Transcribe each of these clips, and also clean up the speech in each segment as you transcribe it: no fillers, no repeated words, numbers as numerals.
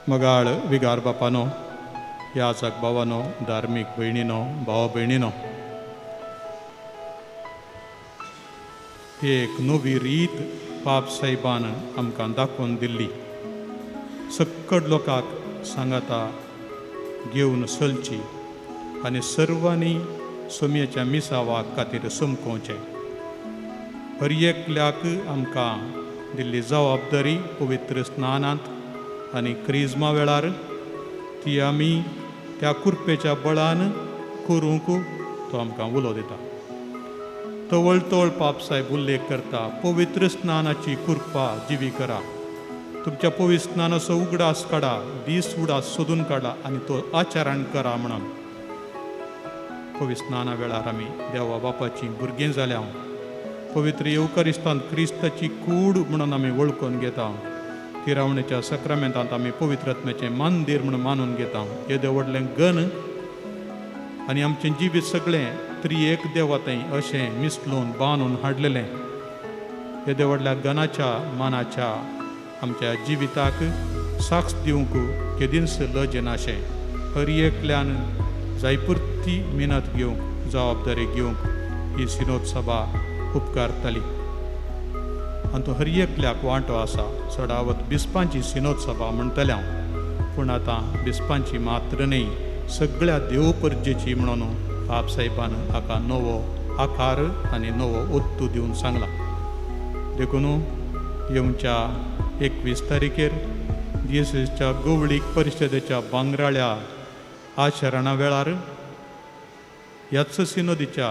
मगाळ विगार बापानो, याजक बाबानो, धार्मीक भयणीनो, भाव भयणीनो, एक नवी रीत पाप साहेबान आमकां दाखोवन दिल्ली. सक्कड लोकांक सांगाता घेवन चलची आनी सर्वांनी सोमयेच्या मिसावा खातीर समकोवचें. हर एकल्याक आमकां दिल्ली जबाबदारी पवित्र स्नानांत आनी क्रिज्मा वेळार ती आमी त्या कुरपेच्या बळान करूंक तो आमकां उलो दिता. तवळ तवळ पाप साहेब उल्लेख करता, पवित्र स्नानाची कुरपा जिवी करा, तुमच्या पवित्र स्नानाचो उगडास काडा, दीस उडास सोदून काडा आनी तो आचरण करा म्हणून. पवित्र स्नाना वेळार आमी देवा बापाचीं भुरगीं जाल्या. पवित्र येवकारिस्तान क्रिस्ताची कूड म्हणून आमी वळखून घेता. तिरावणेच्या सक्रामेंतांत आमी पवित्र आत्म्याचें मंदीर म्हणून मानून घेता. येदें व्हडलें गण आनी आमचें जिवीत सगळें त्रिएक देवातय अशें मिसलून बांदून हाडलेलें. येदे व्हडल्या गणाच्या मानाच्या आमच्या जिविताक साक्ष दिवंक केदींच लज नाशें. हर एकल्यान जायपुरती मिनत घेवंक, जबाबदारी घेवंक ही सिनोद सभा उपकारताली. आनी तो हर एकल्याक वांटो आसा. चडावत बिस्पांची सिनोद सभा म्हणटलें हांव, पूण आतां बिस्पांची मात्र न्हय, सगळ्या देव परजेची म्हणून पाप साहेबान हाका नवो आकार आनी नवो ओत्तू दिवन सांगला. देखून येवच्या 21 तारखेर जेजूच्या गवळीक परिशदेच्या बांगराळ्या आचरणा वेळार ह्याच सिनोदीच्या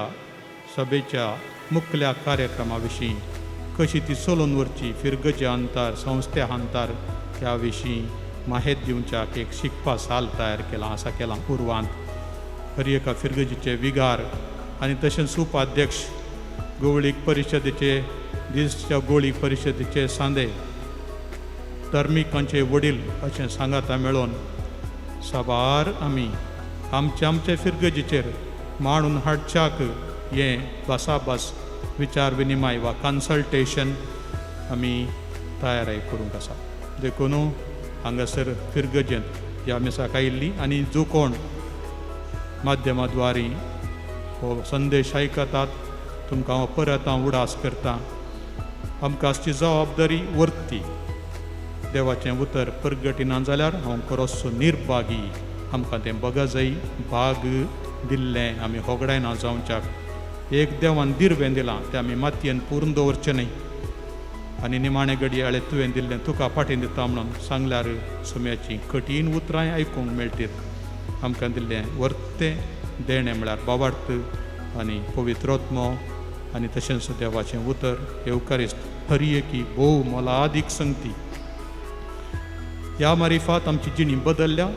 सभेच्या मुखल्या कार्यक्रमा विशीं कशी ती चलोवन व्हरची फिरगजे अंतार संस्थे अंतार ह्या विशीं माहेत दिवच्याक एक शिकपा साल तयार केलां आसा केलां. उर्वांत हर एका फिरगजीचे विगार आनी तशेंच उपाध्यक्ष गवळीक परिशदेचे दिसच्या गोळीक परिशदेचे सांदे धार्मिकांचे वडील अशें सांगाता मेळोवन साबार आमी आमचे आमचे फिरगजीचेर मांडून हाडच्याक हें भासाभास विचार विनिमय वा कन्सल्टेशन आमी तयाराय करूंक आसा. देखून हांगासर फिरगजेंत ह्या मिसाक आयिल्ली आनी जो कोण माध्यमा द्वारी हो संदेश आयकतात तुमकां हांव परत हांव उडास करता. आमकां आसची जबाबदारी वर्ती देवाचें उतर परगटिना जाल्यार हांव खरोचो निर्भागी. आमकां तें बगजय भाग दिल्लें आमी होगडायना जावच्याक. एक देवान दिरवें दिलां तें आमी मातयेन पुरून दवरचें न्हय आनी निमाणे घडयाळे तुवें दिल्लें तुका फाटीं दिता म्हणून सांगल्यार सुम्याचीं कठीण उतरांय आयकूंक मेळटीत. आमकां दिल्लें वर्तें देणें म्हळ्यार बाबार्थ आनी पवित्रोत्मो आनी तशेंच देवाचें उतर येवकारिस्त हर एकी भोव मोलादीक संगती. ह्या मारिफात आमची जिणी बदल्ल्या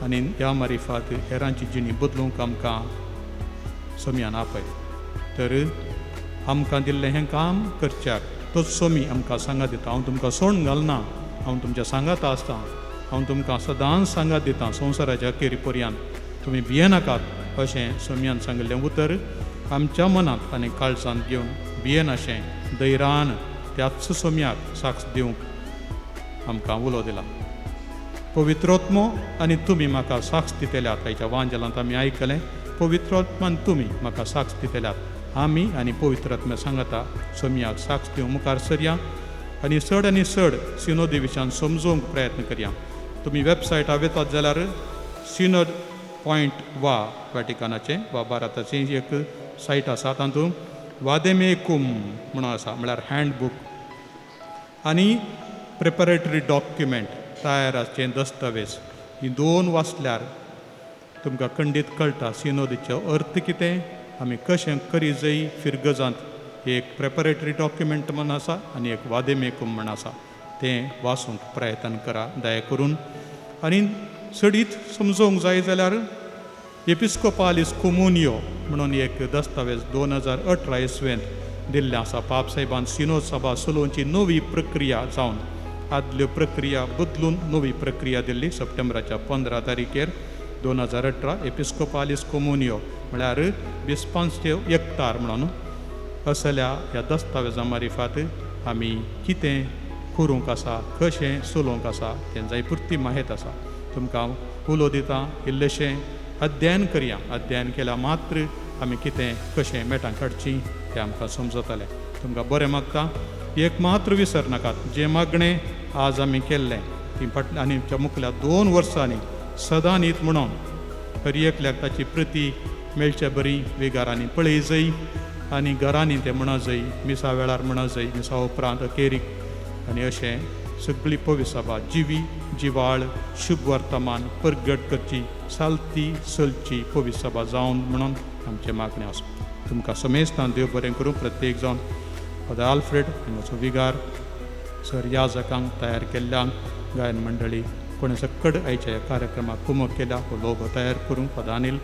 आनी ह्या मारिफात हेरांची जिणी बदलूंक आमकां सोमयान आपय. तर आमकां दिल्लें हें काम करच्याक तोच सोमी आमकां सांगात दिता. हांव तुमकां सोण घालना, हांव तुमच्या सांगात आसता, हांव तुमकां सदांच सांगात दिता संवसाराच्या अखेरी पर्यंत, तुमी भियेनाकात अशें सोमयान सांगिल्लें उतर आमच्या मनांत आनी काळजांत घेवन भियेनाशें धैर्यान त्याच सोमयाक साक्ष दिवंक आमकां उलो दिला. पवित्रोत्मो आनी तुमी म्हाका साक्ष दितल्यात. आयच्या वांजलांत आमी आयकलें, पवित्रोत्मान तुमी म्हाका साक्ष दितल्यात. आमी आनी पवित्रात्म्या सांगाता सोमयाक साक्ष दिवंक मुखार सरया आनी चड सिनोदी विशयान समजोवंक प्रयत्न करया. तुमी वेबसायटार वतात जाल्यार सिनोद पॉयंट वा वॅटिकनाचें वा भारताचें एक सायट आसा, तातूंत वादेमेकुम म्हणून आसा, म्हळ्यार हँडबूक आनी प्रिपरेटरी डॉक्युमेंट तयार आसचें दस्तावेज. ही दोन वाचल्यार तुमकां खंडीत कळटा सिनोदीचो अर्थ कितें, आमी कशें करी जाय फिरगजांत. एक प्रिपरेटरी डॉक्युमेंट म्हण आसा आनी एक वादेमेकुम म्हण आसा, तें वाचूंक प्रयत्न करा दया करून. आनी चडीत समजोवंक जाय जाल्यार एपिस्कोपालिस कोमुनियो म्हणून एक दस्तावेज 2018 इसवेंत दिल्लें आसा. पाप साहेबान सिनोद सभा चलोवची नवी प्रक्रिया जावन आदल्यो प्रक्रिया बदलून नवी प्रक्रिया दिल्ली सप्टेंबराच्या 15 तारखेर 2018 एपिस्कोपालिस कोमुनियो म्हळ्यार बिस्पांचे एकतार म्हणून असल्या ह्या दस्तावेजा मारिफात आमी कितें करूंक आसा, कशें चलोवंक आसा तें जाय पुरती माहेत आसा. तुमकां उलो दिता, इल्लेशें अध्ययन करया. अध्ययन केल्यार मात्र आमी कितें कशें मेटां काडचीं तें आमकां समजतलें. तुमकां बरें मागता. एक मात्र विसर नाकात, जें मागणें आज आमी केल्लें ती फाटल्या आनी मुखल्या 2 वर्सांनी सदां न्हीत म्हणून हर एकल्याक ताची प्रती मेळचे बरी विगारांनी पळय जय आनी घरांनी तें म्हणा जय, मिसा वेळार म्हणा जय, मिसा उपरांत अखेरीक, आनी अशें सगळी पवित्र सभा जिवी जिवाळ शुभ वर्तमान परगट करची सालती चलची पवित्र सभा जावन म्हणून आमचें मागणें आसा. तुमकां समेस्तान देव बरें करूं. प्रत्येक जावन फादर आल्फ्रेड हांगाचो विगार सर याजकांक तयार केल्ल्यांक गायन मंडळी कोणें सक्कड आयच्या ह्या कार्यक्रमाक कुमक केल्या हो लोगो तयार करूंक फादर अनील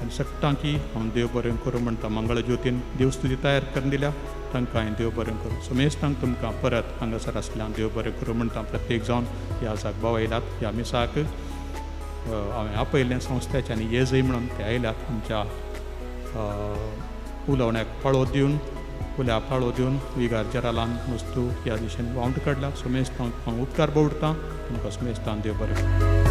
आनी सगटांकी हांव देव बरें करूं म्हणटा. मंगळज्योतीन देवस्तुती तयार करून दिल्या तांकां हांवें देव बरें करूं. समेस्तांक तुमकां परत हांगासर आसल्यान देव बरें करूं म्हणटा. प्रत्येक जावन ह्या जाग भाव आयल्यात ह्या मिसाक हांवें आपयल्लें संस्थेचे आनी ये जय म्हणून ते आयल्यात. आमच्या उलोवण्याक पाळो दिवन उल्या पाळो दिवन विगार जेरालान वस्तू ह्या दिशेन वावंट काडला. समेस्तांक हांव उपकार बोवडटा. तुमकां समेस्तान देव बरें.